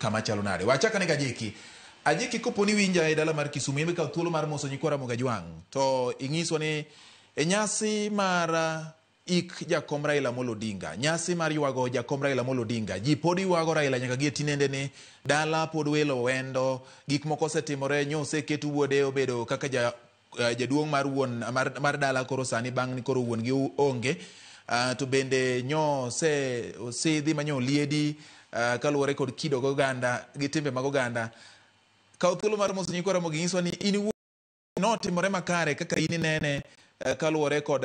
Kama chalo nade? Wachak ane gajeki. Ajiki kopo ni winja e dala mar Kisumu, in ikawo thuolo mar moso nyikwa Ramogi Ajwang', to ing'iswa ni e nyasi mar ik jakom Raila Amolo Odinga, nyasi mar ywago jakom Raila Amolo Odinga, ji pod ywago Raila nyaka gie tinende ni dala pod welo wendo, gik moko osetimore, nyo oseket wuode obedo kaka ja jaduong' mar wuon mar dala koro sani bang' ni koro wuon gi onge. To bende nyo ose osidhi ma nyo oliedi kaluwore kod kido gi oganda gi timbe mag oganda. Kaw thuolo mar moso nyikwa Ramogi nyiswa ni in iwuon notimore makare kaka in inene kaluwore kod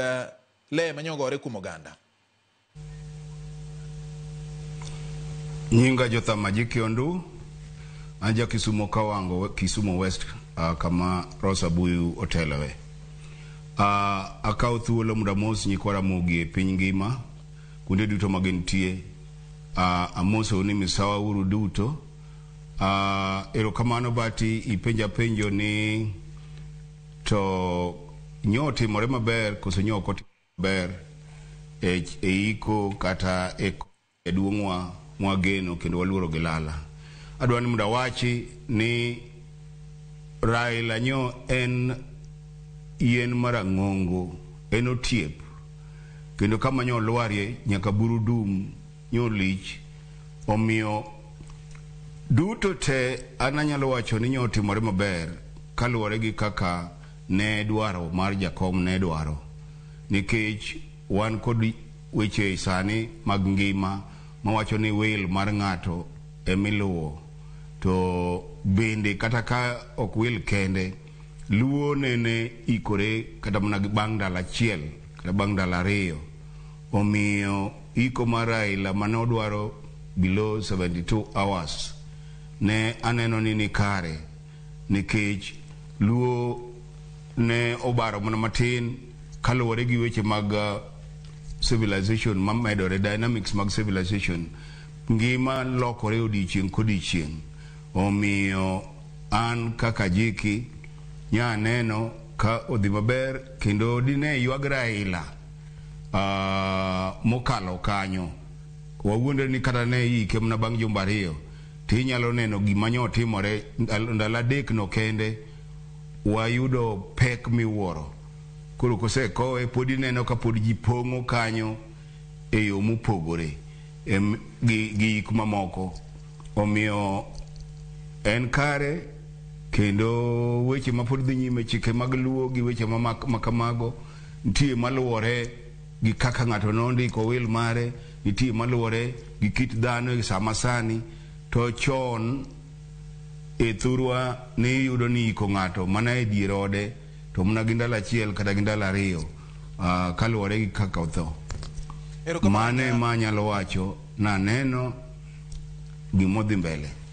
le ma nyogore kuom oganda. Nyinga Jotham Ajiki Ondu, an ja Kisumo Kawango, Kisumo West, kama Rosa Abuyu oteloe. Akawo thuolo mondo amos nyikwa Ramogi e piny ngima, kuonde duto ma gintie. Amosou ni misawa uru duto. Erokamano Bati, ipenja penjo ni to nyo otimore maber koso nyo ok otimore maber e iko kata e jaduong'wa mwageno kendo waluoro gi lala. Adwa ni mondo awachi ni Raila nyo en yien marang'ongo, en otiep, kendo kama nyo olwarie nyaka buru dum nyo lich. Omiyo duto te an anyalo wacho ni nyo otimore maber kaluwore gi kaka ne dwaro mar jakom ne dwaro, nikech wan kod weche sani mag ngima mawacho ni will mar ng'ato emiluwo, to bende kata ka ok will kende, Luo nene ikore kata mana bang' ndalo achiel kata bang' ndalo ariyo. Omiyo iko mar Raila mane odwaro below 72 hours ne aneno ni ni kare, nikech Luo ne obaro mana matin kaluwore gi weche mag civilization mamedore, dynamics mag civilization, ngima lokore odiochieng' kodiochieng'. Omiyo an kaka Jiki nya neno ka odhi maber kendo dine ywag Raila mokalo kanyo. Wawuondre ni kata ne ike mana bang' jumbe ariyo, to inyalo neno gima nyo otimore ndalo adek no kende wayudo pek miwuoro. Koro kosekowe pod ineno ka pod ji pong'o kanyo e yo mopogore gi ik mamoko. Omiyo en kare kendo weche ma pod dhi nyime, chike mag Luo gi weche ma kamago nitie maluwore gi kaka ng'ato nondiko will mare, nitie maluwore gi kit dhano e sama sani. To chon e thurwa ne iyudo ni iko ng'ato mana e dier ode to mana gi ndalo achiel kata gi ndalo ariyo kaluwore gi kaka otho. Mano ema anyalo wacho naneno gimodhi mbele.